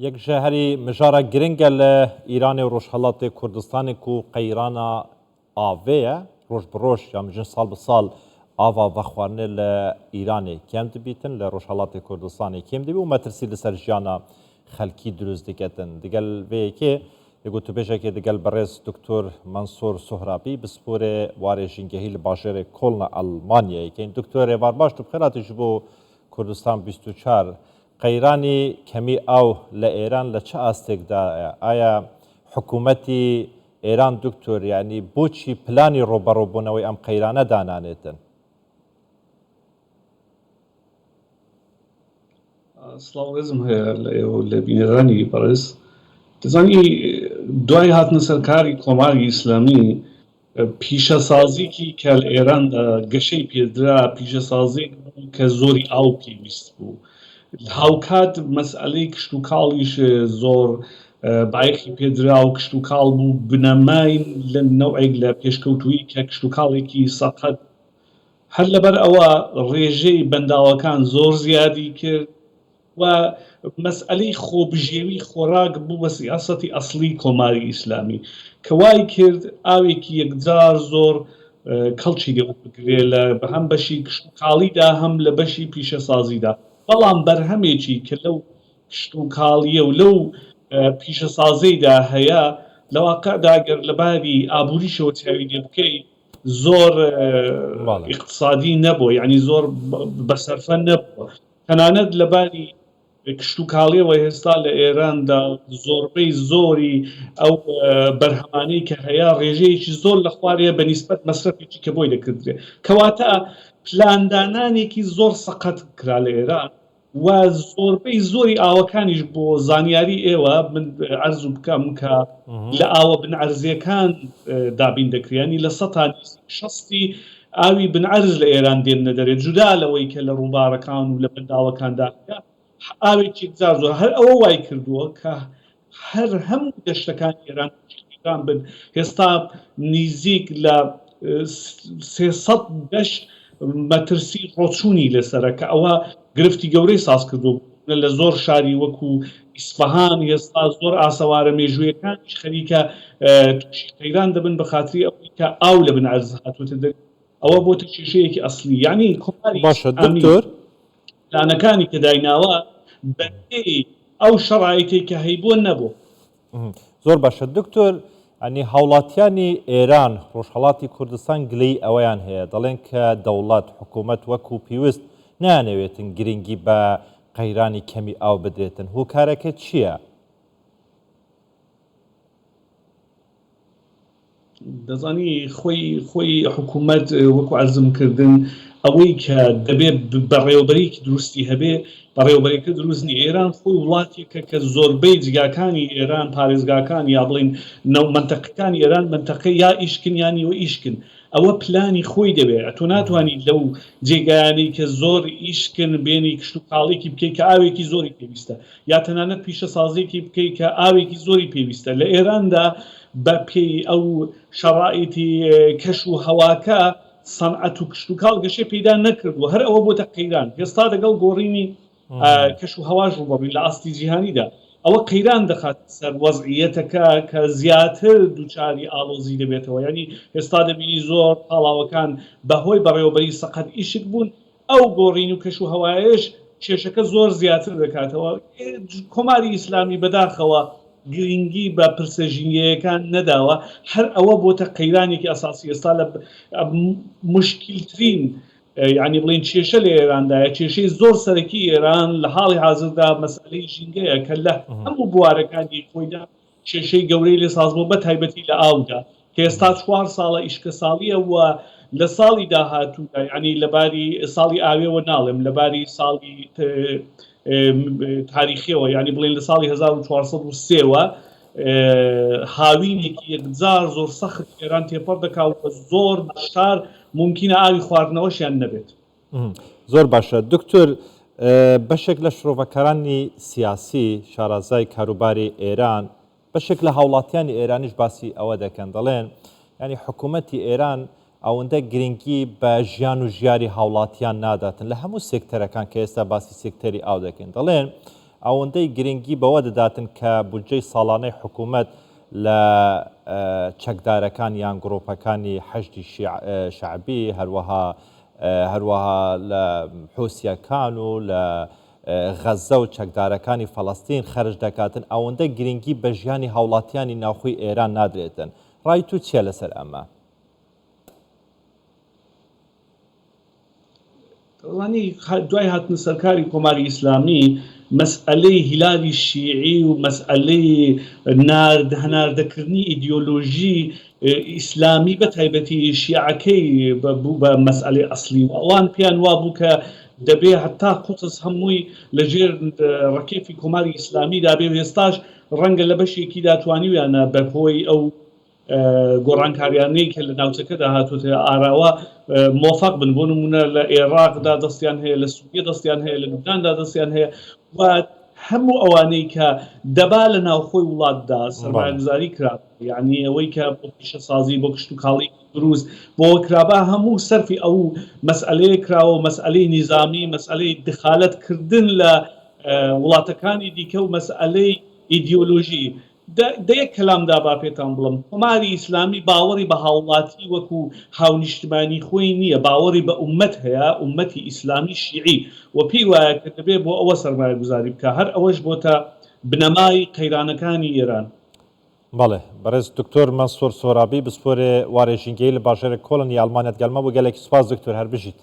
یەک ژە هەری مژارە گرنگە لە ئیرانێ و ڕۆژهەڵاتێ کوردستانێ کو قەیرانا ئاڤێیە، ڕۆژ بە ڕۆژ یا مژن ساڵ بە ساڵ ئاڤا ڤەخوارنێ لە ئیرانێ کێم دبیتن، لە ڕۆژهەڵاتێ کوردستانێ کێم دبی و مەترسی لەسەر ژیانا خەلکی دروست دکەتن. دگەل ڤێ یەکێ لە گوتوبێژەکێ دگەل بەڕێز دکتۆر مەنسوور سوهرابی بسپۆرێ وارێ ژینگەهی لە باژێرێ کۆڵنە ئەڵمانیایێ کەین. دکتۆر ئێڤار باش تو بخێر هاتی ژ بۆ کوردستان 24. قەیرانی کەمی ئاو لە ئێران لە چ ئاستێکدایە؟ ئایا حکوومەتی ئێران دکتۆر یانی بۆچی پلانی ڕووبەڕووبوونەوەی ئەم قەیرانە دانانێتن؟ سڵاو ڕێزم هەیە لە ئێوە لە بینەرانی بەڕێز دەزانی دوای هاتنە سەرکاری کۆماری ئیسلامی پیشەسازیکی کە لە ئێراندا گەشەی پێدرا پیشەسازێک بوو کە زۆری ئاو پێویست بوو هاوکات مەسئلەی کشتوکاڵیش زۆر بایەخی پێدرا و کشتوکاڵ بوو بنەمای لە نەوعێک لە پێشکەوتوویی کە کشتوکاڵێکی سەقەت هەر لەبەر ئەوە ڕێژەی بەنداوەکان زۆر زیادی کرد و مەسئەلەی خۆبژێوی خۆراک بوو بە سیاسەتی ئەسڵی کۆماری ئیسلامی کە وای کرد ئاوێکی یەکجار زۆر کەڵکی لێ وەربگرێ لە هەم بەشی کشتوکاڵیدا هەم لە بەشی پیشەسازیدا بەڵام بەرهەمێکی کە لەو کشتوکاڵیە و لەو پیشەسازیدا هەیە لە واقعدا گەر لە باری ئابووریشەوە چاوی لێ بکەی زۆر ئیقتسادی نەبووە یعنی زۆر بەسەرفە نەبووە تەنانەت لە باری کشتوکاڵیەوە ئێستا لە ئێراندا زۆربەی زۆری ئەو بەرهەمانەی کە هەیە ڕێژەیەکی زۆر لە خوارەیە بە نیسبەت مەسرەفێکی کە بۆی دەکردرێت کەواتە پلاندانانێکی زۆر سەقەت کرا لە ئێران و زۆربەی زۆری ئاوەکانیش بۆ زانیاری ئێوە من عەرز بکەم کە لە ئاوە بن عەرزیەکان دابین دەکریانی لە سەتا شەستی ئاوی بن عەرز لە ئێران دێننە دەرێ جودا لەوەی کە لە ڕووبارەکان و لە بەنداوەکاندا هەیە ئاوێکی یەکجار زۆر هەر ئەوە وای کردووە کە هەر هەموو دەشتەکانی ئێران ئێران بن ئێستا نیزیک لە 300 دەشت مەترسی ڕۆچوونی لەسەرە کە ئەوە گرفتی گەورەی ساز کردووە لە زۆر شاری وەکو ئیسفەهان ئێستا زۆر ئاسەوارە مێژوویەکانیش خەریکە تووشی قەیران دەبن بە خاتری ئەوەی کە ئاو لە بن عەرز هاتووەتە دەر ئەوە بۆتە کێشەیەکی ئەسلی یعنی کۆماری باشە ئیسلامی دکتۆر پلانەکانی کە دایناوە بەپێی ئەو شەرایتەی کە هەیبووە نەبوو. زۆر باشە دکتۆر ئەنی هاوڵاتیانی ئێران ڕۆژهەڵاتی کوردستان گلەیی ئەوەیان هەیە دەڵێن کە دەوڵەت حکوومەت وەکو پیوست نایانەوێتن گرنگی بە قەیرانی کەمی ئاو بدرێتن هۆکارەکە چییە؟ دەزانی خۆی خۆی حکوومەت وەکو عەرزم کردن ئەوەی کە دەبێ بەڕێوەبەرێکی دروستی هەبێ بەڕێوەبەرێکە دروست نییە ئێران خۆی وڵاتێکە کە زۆربەی جگاکانی ئێران پارێزگاکان یا بڵین نەو منتەقەکانی ئێران منتەقە یا ئیشکن یا نیوە ئیشکن ئەوە پلانی خۆی دەوێت ئەتۆ ناتوانانی لەو جێگایانەی کە زۆر ئیشکن بێنی کشتوکاڵێکی بکەیت کە ئاوێکی زۆری پێویستە یا تەنانەت پیشەسازیەکی بکەی کە ئاوێکی زۆری پێویستە لە ئێراندا بە پێی ئەو شەڕائیتی کەش و هەواکە سەنعەت و کشتوکاڵ گەشەی پەیدا نەکردووە هەر ئەوە بۆتە قەیران ئێستا لەگەڵ گۆڕینی کەش و هەواش ڕووبەڕووین لە ئاستی جیهانیدا ئەوە قەیران دەخات سەر وەزعیەتەکە کە زیاتر دووچاری ئاڵۆزی دەبێتەوە یعنی ئێستا دەبینی زۆر پاڵاوەکان بەهۆی بەڕێوەبەری سەقەت ئیشک بوون ئەو گۆڕین و کەش و هەوایەش کێشەکە زۆر زیاتر دەکاتەوە. کۆماری ئیسلامی بەداخەوە گرینگی بە پرسە ژینگەیەکان نەداوە، هەر ئەوە بۆتە قەیرانێکی ئەساسی ئێستا لە موشکیلترین یانی بڵێین کێشە لە ئێراندایە، کێشەی زۆر سەرەکی ئێران لە حاڵی حازردا مەسئەلەی ژینگەیە کە لە هەموو بوارەکانی خۆیدا کێشەی گەورەی لێ ساز بووە بە تایبەتی لە ئاودا کە ئێستا چوار ساڵە ئیشکەساڵیە و لە ساڵی داهاتوودا یعنی لەباری ساڵی ئاوێوە ناڵێم لەباری ساڵی تاریخیەوە یعنی بڵێن لە ساڵی 1403ەوە هاوینێکی یەکجار زۆر سەخت ئێران تێپەڕ دەکا و زۆر شار ممکنە ئاوی خواردنەوەشیان نەبێت. زۆر باشە دکتۆر بەشێک لە شرۆڤەکارانی سیاسی شارازای کاروباری ئێران بەشێک لە هاوڵاتیانی ئێرانیش باسی ئەوە دەکەن دەڵێن ینی حکوومەتی ئێران ئەوەندە گرنگی بە ژیان و ژیاری هاوڵاتیان ناداتن لە هەموو سێکتەرەکان کە ئێستا باسی سێکتەری ئاو دەکەین دەڵێن. ئەوەندەی گرنگی بەوە دەداتن کە بودجەی ساڵانەی حکوومەت لە چەکدارەکان یان گڕوپەکانی حەشدی شەعبی هەروەها هەروەها لە حوسیەکان و لە غەززە و چەکدارەکانی فەڵەستین خەرج دەکاتن ئەوەندە گرنگی بە ژیانی هاوڵاتیانی ناوخۆی ئێران نادرێتن ڕای تو چیە لەسەر ئەمە؟ ڕانی دوای هاتنە سەرکاری کۆماری ئیسلامی مەسئەلەی هیلالی شیعی و مەسئەلەی نارد هەناردەکردنی ئیدیۆلۆژی ئیسلامی بە تایبەتی شیعەکەی بوو بە مەسئەلەی ئەسلی و ئەوان پێیان وابوو کە دەبێ هەتا قودس هەمووی لە ژێر ڕکێفی کۆماری ئیسلامیدا بێ و ئێستاش ڕەنگە لە بەشێکیدا توانیویانە بە هۆی ئەو گۆڕانکاریانەی کە لە ناوچەکەدا هاتووەتە ئاراوە مۆفەق بن، بۆ نموونە لە ئێراقدا دەستیان هەیە، لە سووریە دەستیان هەیە، لە لوبناندا دەستیان هەیە و هەموو ئەوانەی کە دەبا لە ناوخۆی وڵاتدا سەرمایەگوزاری کرابا، یانی ئەوەی کە بۆ پیشەسازی، بۆ کشتوکاڵی دروست بۆ کرابا هەموو سەرفی ئەو مەسئەلەیە کراوە و مەسئەلەی نیزامی، مەسئەلەی دخالەت کردن لە وڵاتەکانی دیکە و مەسئەلەی ئیدیۆلۆژی. دە دە یەک کەلامدا با پێتان بڵێم، کۆماری ئیسلامی باوەڕی بە هاوڵاتی وەکوو هاونیشتمانی خۆی نییە، باوەڕی بە ئوممەت هەیە، ئوممەتی ئیسلامی شیعی و پێی وایە کە دەبێ بۆ ئەوە سەرمایەگوزاری بکا. هەر ئەوەش بۆتە بنەمای قەیرانەکانی ئێران. بەڵێ بەڕێز دکتۆر مەنسوور سۆرابی بسپۆرێ وارێ ژینگەیی لە باژێرێ کۆڵن ی ئەڵمانیا دگەل مە بوو گەلێکی سوپاس دکتۆر هەر بژیت.